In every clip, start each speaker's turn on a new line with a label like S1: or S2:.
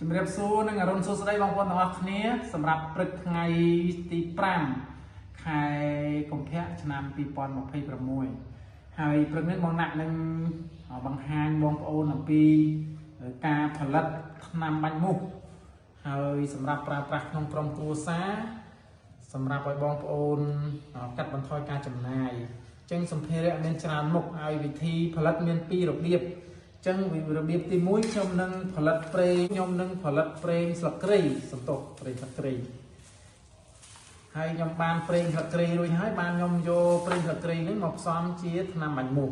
S1: ជំរាបសួរនិងអរុណសួស្តីបងប្អូនទាំងអស់គ្នាសម្រាប់ព្រឹកថ្ងៃទី5ខែកុម្ភៈឆ្នាំ2026ហើយព្រឹកនេះបងណាក់នឹងបង្ហាញបងប្អូនអំពីការផលិតថ្នាំបាញ់មូសហើយសម្រាប់ប្រើប្រាស់ក្នុងក្រុមគ្រួសារសម្រាប់ឲ្យបងប្អូនកាត់បន្ថយការចំណាយអញ្ចឹងសម្ភារៈមានច្រើនមុខហើយវិធីផលិតមានពីររបៀបចឹងរបៀបទី1ខ្ញុំនឹងផលិតប្រេងខ្ញុំនឹងផលិតប្រេងស្លឹកគ្រៃសន្ទុះប្រេងស្លឹកគ្រៃហើយខ្ញុំបានប្រេងស្លឹកគ្រៃរួចហើយបានខ្ញុំយកប្រេងស្លឹកគ្រៃនេះមកផ្សំជាថ្នាំបាញ់មូស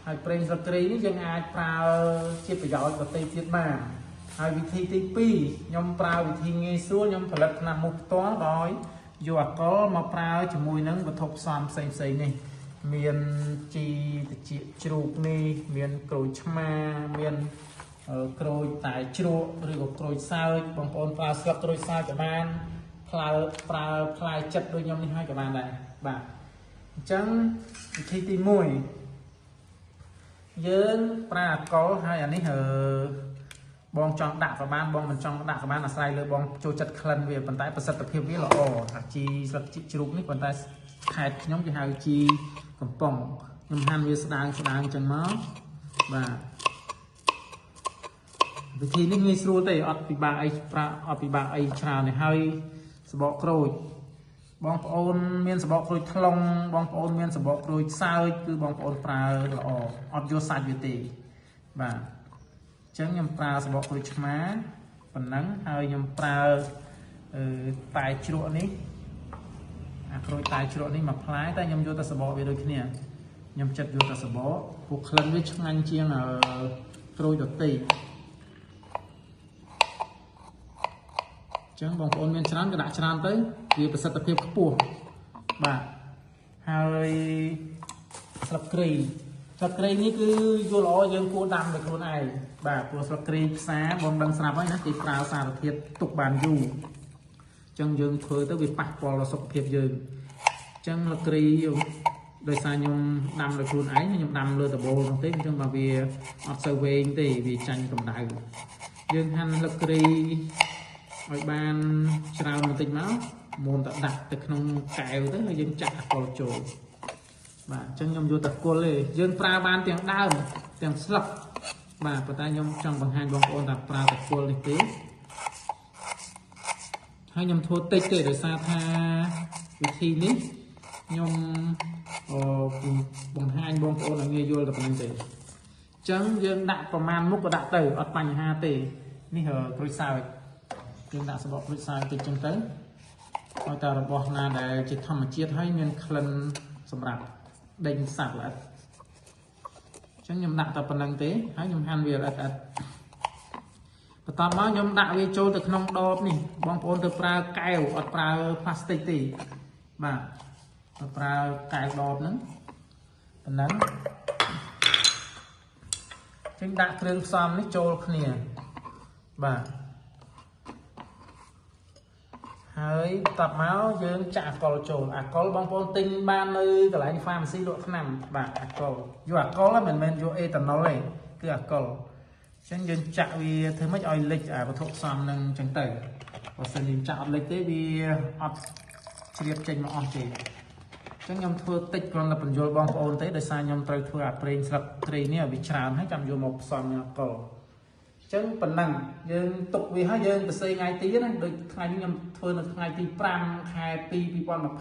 S1: ហើយប្រេងស្លឹកគ្រៃនេះយើងអាចប្រើជាប្រយោជន៍ដទៃទៀតបានហើយវិធីទី2ខ្ញុំប្រើវិធីងាយស្រួលខ្ញុំផលិតថ្នាំមូសផ្ទាល់ដោយយកអាល់កុលមកប្រើជាមួយនឹងវត្ថុផ្សំផ្សេងៗនេះមានជីត្រចៀកជ្រូកនេះមានក្រូចឆ្មាមានក្រូចតែជ្រក់ឬក៏ក្រូចសើចបងប្អូនប្រើស្លឹកក្រូចសើចក៏បានប្រើផ្លែចិត្តដូចខ្ញុំនេះហើយក៏បានដែរបាទអញ្ចឹងវិធីទី1យើងប្រើអាល់កុលហើយអានេះបងចង់ដាក់ក៏បានបងមិនចង់ដាក់ក៏បានអាស្រ័យលើបងចូលចិត្តក្លិនវាប៉ុន្តែប្រសិទ្ធភាពវាល្អអាជីស្លឹកជ្រូកនេះប៉ុន្តែខេតខ្ញុំគេហៅជីកំប៉ុងខ្ញុំហាន់វាស្ដើងស្ដើងចឹងមកបាទវិធីនេះងាយស្រួលទេអត់ពិបាកអីប្រាអត់ពិបាកអីច្រើនទេហើយសបកក្រូចបងប្អូនមានសបកក្រូចថ្លុងបងប្អូនមានសបកក្រូចសើចគឺបងប្អូនប្រើល្អអត់យកសាច់វាទេបាទអញ្ចឹងខ្ញុំប្រើសបកក្រូចឆ្មាប៉ុណ្ណឹងហើយខ្ញុំប្រើតែជ្រក់នេះអាក្រូចតែជ្រក់នេះមួយផ្លែតែខ្ញុំយកតែសបកវាដូចគ្នាខ្ញុំចិត្តយកតែសបកពួកក្លិនវាឆ្ងាញ់ជាងក្រូចដទៃអញ្ចឹងបងប្អូនមានច្រើនក៏ដាក់ច្រើនទៅវាប្រសិទ្ធភាពខ្ពស់បាទហើយស្លឹកគ្រៃស្លឹកគ្រៃនេះគឺយល់ល្អយើងគួរដាំដោយខ្លួនឯងបាទព្រោះស្លឹកគ្រៃផ្សារបងដឹងស្រាប់ហើយណាគេប្រើសារធាតុទុកបានយូរចឹងយើងធ្វើទៅវាប៉ះពាល់ដល់សុខភាពយើងចឹងលក្រីដោយសារខ្ញុំដាំដោយខ្លួនឯងខ្ញុំដាំលើដបូលនោះទេអញ្ចឹងបើវាអត់សូវវែងទេវាចាញ់កម្ដៅយើងហាន់លក្រីឲ្យបានច្រើនបន្តិចមកមុនតែដាក់ទៅក្នុងកែវទៅហើយយើងចាក់អាល់កុលចូលបាទអញ្ចឹងខ្ញុំយកតែគុលទេយើងប្រើបានទាំងដើមទាំងស្លឹកបាទប៉ុន្តែខ្ញុំចង់បង្ហាញបងប្អូនថាប្រើតែគុលនេះទេហើយខ្ញុំធ្វើតិចទេដោយសារថាវិធីនេះខ្ញុំបង្ហាញបងប្អូនឲ្យងាយយល់តែប៉ុណ្្នឹងទេអញ្ចឹងយើងដាក់ប្រមាណមុខក៏ដាក់ទៅអត់បញ្ហាទេនេះក្រូចសើចយើងដាក់សបកក្រូចសើចតិចចឹងទៅឲ្យតែរបស់ណាដែលជាធម្មជាតិហើយមានក្លិនសម្រាប់ដេញសត្វល្អិតអញ្ចឹងខ្ញុំដាក់តែប៉ុណ្្នឹងទេហើយខ្ញុំហាន់វាល្អិតៗបន្ទាប់មកខ្ញុំដាក់វាចូលទៅក្នុងដបនេះបងប្អូនទៅប្រើកែវអត់ប្រើផ្លាស្ទិកទេបាទទៅប្រើកែវដបហ្នឹងប៉ុណ្ណឹងចឹងដាក់គ្រឿងផ្សំនេះចូលគ្នាបាទហើយបន្ទាប់មកយើងចាក់អាល់កុលចូលអាល់កុលបងប្អូនទិញបាននៅកន្លែង pharmacy លក់ថ្នាំបាទអាល់កុលយកអាល់កុលមិនមែនយកអេតាណុលទេគឺអាល់កុលចឹងយើងចាក់វាធ្វើម៉េចឲ្យលិចអាវត្ថុផ្សំនឹងចឹងទៅបើសិនយើងចាក់អត់លិចទេវាអត់ជ្រាបចេញមកអស់ទេចឹងខ្ញុំធ្វើតិចគ្រាន់តែបញ្យល់បងប្អូនទេដោយសារខ្ញុំត្រូវធ្វើអាប្រេងស្លឹកគ្រៃនេះឲ្យវាច្រើនហើយចាំយកមកផ្សំនឹងអាល់កុលចឹងប៉ុណ្ណឹងយើងទុកវាហើយយើងទៅសេថ្ងៃទីណាដូចថ្ងៃនេះខ្ញុំធ្វើនៅថ្ងៃទី5ខែ2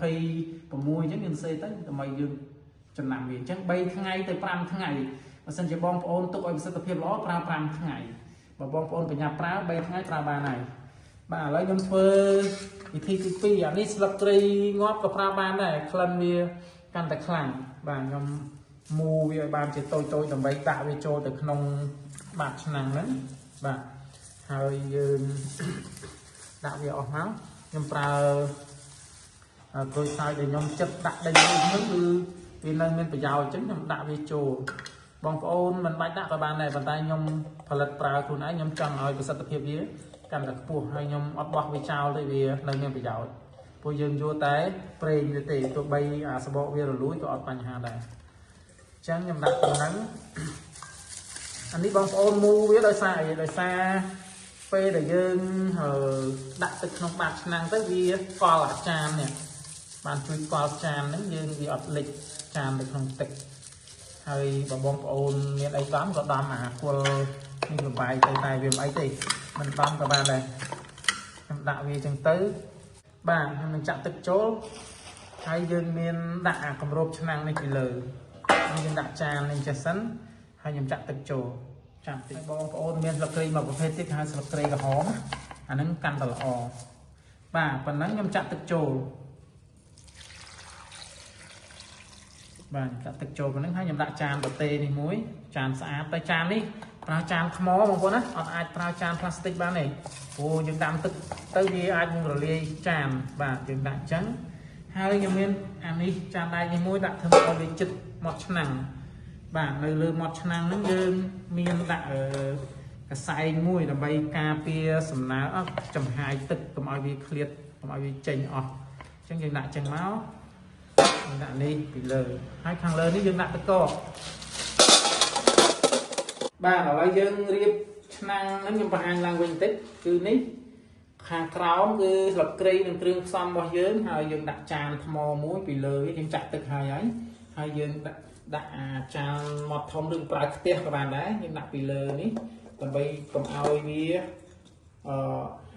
S1: 2026ចឹងយើងសេទៅដើម្បីយើងចំណាំវាចឹង3ថ្ងៃទៅ5ថ្ងៃបើសិនជាបងប្អូនទុកឲ្យប្រសិទ្ធភាពល្អប្រើ5ថ្ងៃបើបងប្អូនបញ្ញាប្រើ3ថ្ងៃប្រើបានហើយបាទឥឡូវខ្ញុំធ្វើវិធីទី2អានេះស្លឹកគ្រៃងាប់ក៏ប្រើបានដែរក្លិនវាកាន់តែខ្លាំងបាទខ្ញុំមូវាឲ្យបានជាតូចៗដើម្បីដាក់វាចូលទៅក្នុងបាតឆ្នាំងហ្នឹងបាទហើយយើងដាក់វាអស់មកខ្ញុំប្រើក្រូចសើចដែលខ្ញុំចិត្តដាក់ដេញមួយហ្នឹងគឺវានៅមានប្រយោជន៍អញ្ចឹងខ្ញុំដាក់វាចូលបងប្អូនមិនបាច់ដាក់ក៏បានដែរប៉ុន្តែខ្ញុំផលិតប្រើខ្លួនឯងខ្ញុំចង់ឲ្យប្រសិទ្ធភាពវាកាន់តែខ្ពស់ហើយខ្ញុំអត់បោះវាចោលទេវានៅមានប្រយោជន៍ព្រោះយើងយកតែប្រេងវាទេទោះបីអាសបកវារលួយក៏អត់បញ្ហាដែរអញ្ចឹងខ្ញុំដាក់ប៉ុណ្ណឹងអានេះបងប្អូនមូវាដោយសារអីដោយសារ ពេលដែលយើងដាក់ទឹកក្នុងបាតឆ្នាំងទៅវាកល់អាចាននេះបានជួយកល់ចានហ្នឹងយើងវាអត់លិចចាននៅក្នុងទឹកហើយបើបងប្អូនមានអីដំក៏ដំអាគល់នេះលបាយទៅតែវាមិនអីទេមិនដំក៏បានដែរខ្ញុំដាក់វាចឹងទៅបាទខ្ញុំនឹងចាក់ទឹកចូលហើយយើងមានដាក់អាគម្របឆ្នាំងនេះពីលើយើងដាក់ចាននេះចេះសិនហើយខ្ញុំចាក់ទឹកចូលចាំតិចបងប្អូនមានស្លឹកគ្រៃមួយប្រភេទទៀតគេហៅស្លឹកគ្រៃក្រហមអាហ្នឹងកាន់តែល្អបាទប៉ុណ្ណឹងខ្ញុំចាក់ទឹកចូលបាទចាក់ទឹកចូលប៉ុណ្ណឹងហើយខ្ញុំដាក់ចានប្រទេនេះមួយចានស្អាតតែចាននេះប្រើចានថ្មបងប្អូនណាអត់អាចប្រើចានផ្លាស្ទិកបានទេព្រោះយើងដាំទឹកទៅវាអាចនឹងរលាយចានបាទយើងដាក់អញ្ចឹងហើយខ្ញុំមានអានេះចានដែកនេះមួយដាក់ធ្វើឲ្យវាជិតមាត់ឆ្នាំងបាទនៅលើមាត់ឆ្នាំងហ្នឹងយើងមានដាក់កសែងមួយដើម្បីការពារសំណើចំហាយទឹកកុំឲ្យវាឃ្លាតកុំឲ្យវាចេញអស់អញ្ចឹងយើងដាក់ចឹងមកដាក់នេះពីលើហើយខាងលើនេះយើងដាក់ទឹកកកបាទឥឡូវយើងរៀបឆ្នាំងហ្នឹងខ្ញុំបង្ហាញឡើងវិញបន្តិចគឺនេះខាងក្រោមគឺស្លឹកគ្រៃនិងគ្រឿងផ្សំរបស់យើងហើយយើងដាក់ចានថ្មមួយពីលើយើងចាក់ទឹកហើយហើយយើងដាក់អាចានមាត់ធំឬប្រើខ្ទះក៏បានដែរយើងដាក់ពីលើនេះដើម្បីកុំឲ្យវា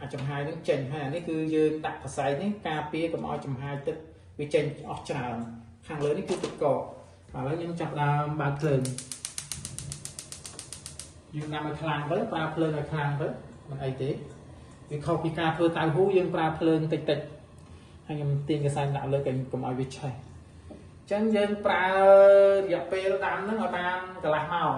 S1: អាចំហាយហ្នឹងចេញហើយអានេះគឺយើងដាក់កសែងនេះការពារកុំឲ្យចំហាយទឹកវាចេញអស់ច្រើនខាងលើនេះគឺទឹកកកឥឡូវខ្ញុំចាប់ដើមបើកភ្លើងយើងដាំឲ្យខ្លាំងទៅប្រើភ្លើងឲ្យខ្លាំងទៅមិនអីទេវាខុសពីការធ្វើតៅហ៊ូយើងប្រើភ្លើងតិចតិចហើយខ្ញុំទាញកសែងដាក់លើកុំឲ្យវាឆេះអញ្ចឹងយើងប្រើរយៈពេលដាំហ្នឹងឲ្យបានកន្លះម៉ោង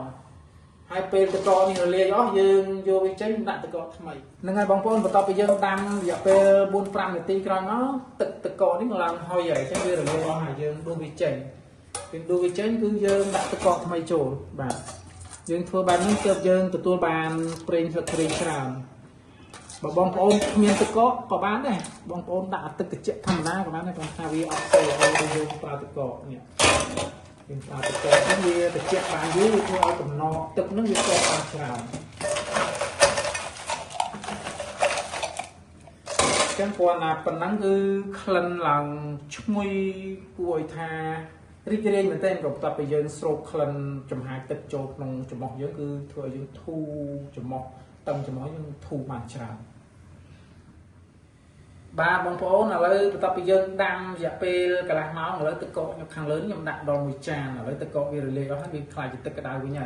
S1: ហើយពេលទឹកកកនេះរលាយអស់យើងយកវាចេញដាក់ទឹកកកថ្មីហ្នឹងហើយបងប្អូនបន្ទាប់ពីយើងដាំរយៈពេល4 5នាទីក្រោយមកទឹកកកនេះឡើងហុយហើយអញ្ចឹងវារលាយអស់ហើយយើងដួសវាចេញពេលដួសវាចេញគឺយើងដាក់ទឹកកកថ្មីចូលបាទយើងធ្វើបែបនេះទើបយើងទទួលបានប្រេងស្លឹកគ្រៃច្រើនបើបងប្អូនគ្មានទឹកកកក៏បានដែរបងប្អូនដាក់ទឹកត្រជាក់ធម្មតាក៏បានដែរគ្រាន់ថាវាអត់សូវល្អដូចយើងប្រើទឹកកកនេះយើងប្រើទឹកកកហ្នឹងវាត្រជាក់បានយូរវាធ្វើឲ្យកំណកទឹកហ្នឹងវាកកបានច្រើនអញ្ចឹងគ្រាន់តែប៉ុណ្ណឹងគឺក្លិនឡើងឈ្ងុយគួរឲ្យថារីករាយមែនទែនក៏បន្ទាប់ពីយើងស្រូបក្លិនចំហាយទឹកចូលក្នុងច្រមុះយើងគឺធ្វើឲ្យយើងធូរច្រមុះតឹងច្រមុះយើងធូរបានច្រើនបាទបងប្អូនឥឡូវបន្ទាប់ពីយើងដាំរយៈពេលកន្លះម៉ោងឥឡូវទឹកកកខ្ញុំខាងលើខ្ញុំដាក់ដល់មួយចានឥឡូវទឹកកកវារលាយអស់ហើយវាខ្លាយជាទឹកក្តៅវិញ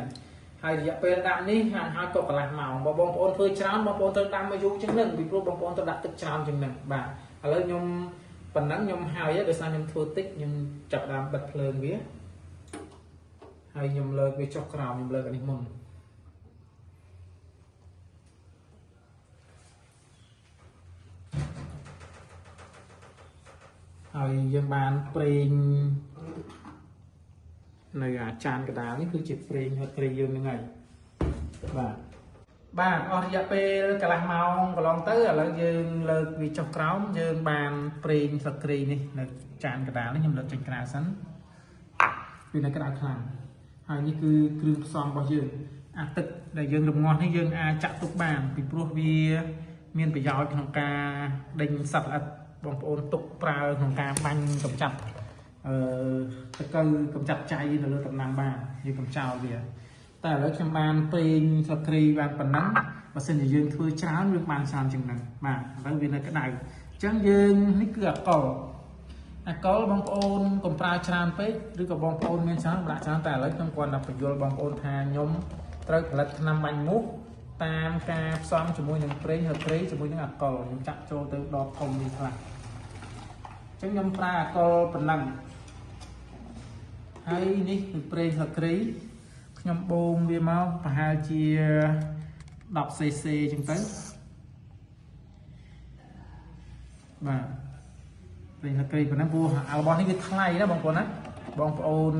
S1: ហើយរយៈពេលដាំនេះហាងហើយក៏កន្លះម៉ោងបើបងប្អូនធ្វើច្រើនបងប្អូនត្រូវដាំមកយូរជាងនឹងពីព្រោះបងប្អូនត្រូវដាក់ទឹកច្រើនជាងនឹងបាទឥឡូវខ្ញុំប៉ុណ្ណឹងខ្ញុំហើយដោយសារខ្ញុំធ្វើតិចខ្ញុំចាប់ដើមបិទភ្លើងវាហើយខ្ញុំលើកវាចុះក្រោមខ្ញុំលើកអានេះមុនហើយយើងបានប្រេងនៅអាចានកដាលនេះគឺជាប្រេងហិតត្រីយើងហ្នឹងហើយបាទបាទអស់រយៈពេលកន្លះម៉ោងកន្លងទៅឥឡូវយើងលើកវាចុះក្រោមយើងបានប្រេងស្លឹកគ្រៃនេះនៅចានកដាលនេះខ្ញុំលើកចេញក្រៅសិនវានៅក្តៅខ្លាំងហើយនេះគឺគ្រឿងផ្សំរបស់យើងអាទឹកដែលយើងរំងាស់នេះយើងអាចចាក់ទុកបានពីព្រោះវាមានប្រយោជន៍ក្នុងការដេញសត្វល្អិតបងប្អូនទុកប្រើក្នុងការបាញ់កម្ចាត់តកៅកម្ចាត់ចៃនៅលើដំណាំបានយើងកំចោលវាតែឥឡូវខ្ញុំបានប្រេងស្លឹកគ្រៃបានប៉ុណ្ណឹងបើសិនជាយើងធ្វើច្រើនយើងបានច្រើនជាងហ្នឹងបាទឥឡូវវានៅក្តៅអញ្ចឹងយើងនេះគឺអាកុលអាកុលបងប្អូនកុំប្រើច្រើនពេកឬក៏បងប្អូនមានច្រើនដាក់ច្រើនតែឥឡូវខ្ញុំគ្រាន់តែបញ្យល់បងប្អូនថាខ្ញុំត្រូវផលិតថ្នាំបាញ់មូសតាមការផ្សំជាមួយនឹងប្រេងហឹរត្រីជាមួយនឹងអាកុលខ្ញុំចាក់ចូលទៅដបធំនេះខ្លះអញ្ចឹងខ្ញុំប្រើអាកុលប៉ុណ្ណឹងហើយនេះគឺប្រេងហឹរត្រីខ្ញុំបូមវាមកប្រហែលជា10 cc អញ្ចឹងទៅបាទប្រេងហឹរត្រីប៉ុណ្ណឹងព្រោះរបស់នេះវាថ្លៃណាបងប្អូនណាបងប្អូន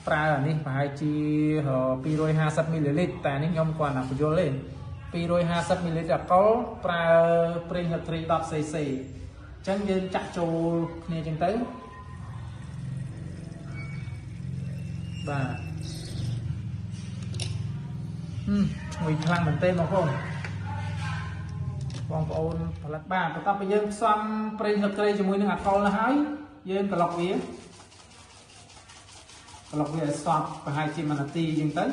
S1: ប្រើអានេះប្រហែលជា250មីលីលីត្រតែនេះខ្ញុំគ្រាន់តែបញ្យល់ទេ250មីលីលីត្រអាកុលប្រើប្រេងហឹរត្រី10 cc អញ្ចឹងយើងចាក់ចូលគ្នាអញ្ចឹងទៅបាទឈ្ងុយខ្លាំងមែនទេបងប្អូន បងប្អូនផលិតបាទបន្ទាប់ពីយើងផ្សំប្រេងស្លឹកគ្រៃជាមួយនឹងអាកុលហើយយើងក្លុកវាក្លុកវាឲ្យសព្វប្រហែលជា1នាទីអញ្ចឹងទៅ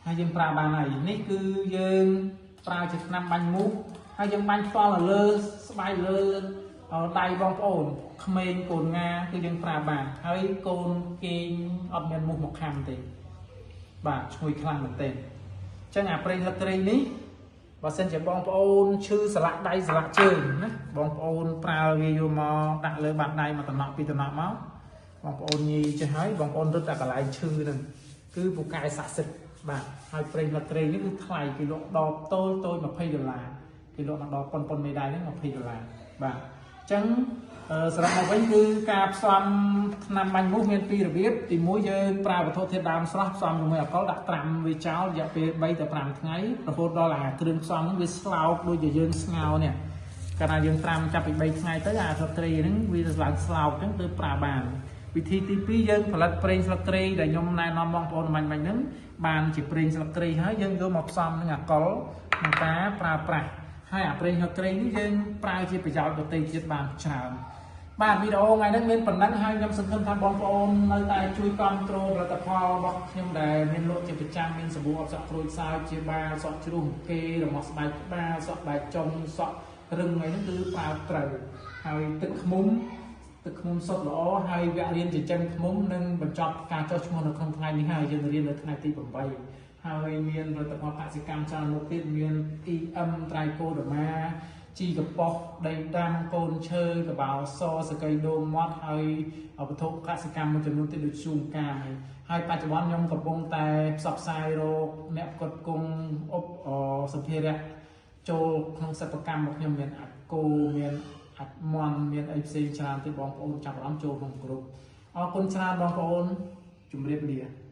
S1: ហើយយើងប្រើបានហើយនេះគឺយើងប្រើជាថ្នាំបាញ់មូសហើយយើងបាញ់ផ្ទាល់នៅលើស្បែកលើដៃបងប្អូនក្មេងកូនងាគឺយើងប្រើបានហើយកូនគេងអត់មានមូសមកខាំទេបាទឈ្ងុយខ្លាំងមែនទែនអញ្ចឹងអាប្រេងស្លឹកគ្រៃនេះបើសិនជាបងប្អូនឈឺសន្លាក់ដៃសន្លាក់ជើងណាបងប្អូនប្រើវាយកមកដាក់លើបាតដៃមួយតំណក់ពីរតំណក់មកបងប្អូនញីចេះហើយបងប្អូនរត់តែកន្លែងឈឺហ្នឹងគឺពូកែស័ក្តិសិទ្ធិបាទហើយប្រេងស្លឹកគ្រៃនេះគឺថ្លៃគេលក់ដបតូចតូច20ដុល្លារគេលក់ដល់ប៉ុនប៉ុនមេដៃហ្នឹង20ដុល្លារបាទអញ្ចឹងសរុបមកវិញគឺការផ្សំថ្នាំបាញ់មូសមានពីររបៀបទី1យើងប្រើវត្ថុធាតុដើមស្រស់ផ្សំជាមួយអាល់កុលដាក់ត្រាំវាចោលរយៈពេល3ទៅ5ថ្ងៃរហូតដល់អាគ្រឿងផ្សំហ្នឹងវាស្លោកដូចជាយើងស្ងោរនេះកាលណាយើងត្រាំចាប់ពី3ថ្ងៃទៅអាស្លឹកគ្រៃហ្នឹងវាឡើងស្លោកអញ្ចឹងទៅប្រើបានវិធីទី2យើងផលិតប្រេងស្លឹកគ្រៃដែលខ្ញុំណែនាំបងប្អូនមិញៗហ្នឹងបានជាប្រេងស្លឹកគ្រៃហើយយើងយកមកផ្សំនឹងអាល់កុលក្នុងការប្រើប្រាស់ហើយអាប្រេងស្លឹកគ្រៃនេះយើងប្រើជាប្រយោជន៍ដទៃទៀតបានច្រើនបាទវីដេអូថ្ងៃនេះមានប៉ុណ្ណឹងហើយខ្ញុំសង្ឃឹមថាបងប្អូននៅតែជួយគ្រប់គ្រងផលិតផលរបស់ខ្ញុំដែលមានលក់ជាប្រចាំមានសាប៊ូអបសក់ក្រូចសើចជាបាល់សក់ជ្រុះគេរមាស់ស្បែកក្បាលសក់បែកចុងសក់រឹងអីហ្នឹងគឺប្រើត្រូវហើយទឹកឃ្មុំសុទ្ធល្អហើយវគ្គរៀនចិញ្ចឹមឃ្មុំនឹងបញ្ចប់ការចុះឈ្មោះនៅក្នុងថ្ងៃនេះហើយយើងរៀននៅថ្ងៃទី8ហើយមានផលិតផលកសិកម្មច្រើនមុខទៀតមាន EM Trichoderma ជីកប៉ុសដីដាំកូនឈើកបោសសកៃដូងមាត់ហើយវត្ថុកសិកម្មមួយចំនួនទៀតដូចជូនកាមហើយបច្ចុប្បន្នខ្ញុំកំពុងតែផ្សព្វផ្សាយរកអ្នកផ្គត់ផ្គង់ឧបសម្ភារៈចូលក្នុងសិប្បកម្មរបស់ខ្ញុំមានអាចគោមានអាចមន់មានអីផ្សេងច្រើនទៀតបងប្អូនចាប់អារម្មណ៍ចូលក្នុងក្រុមអរគុណច្រើនបងប្អូនជម្រាបលា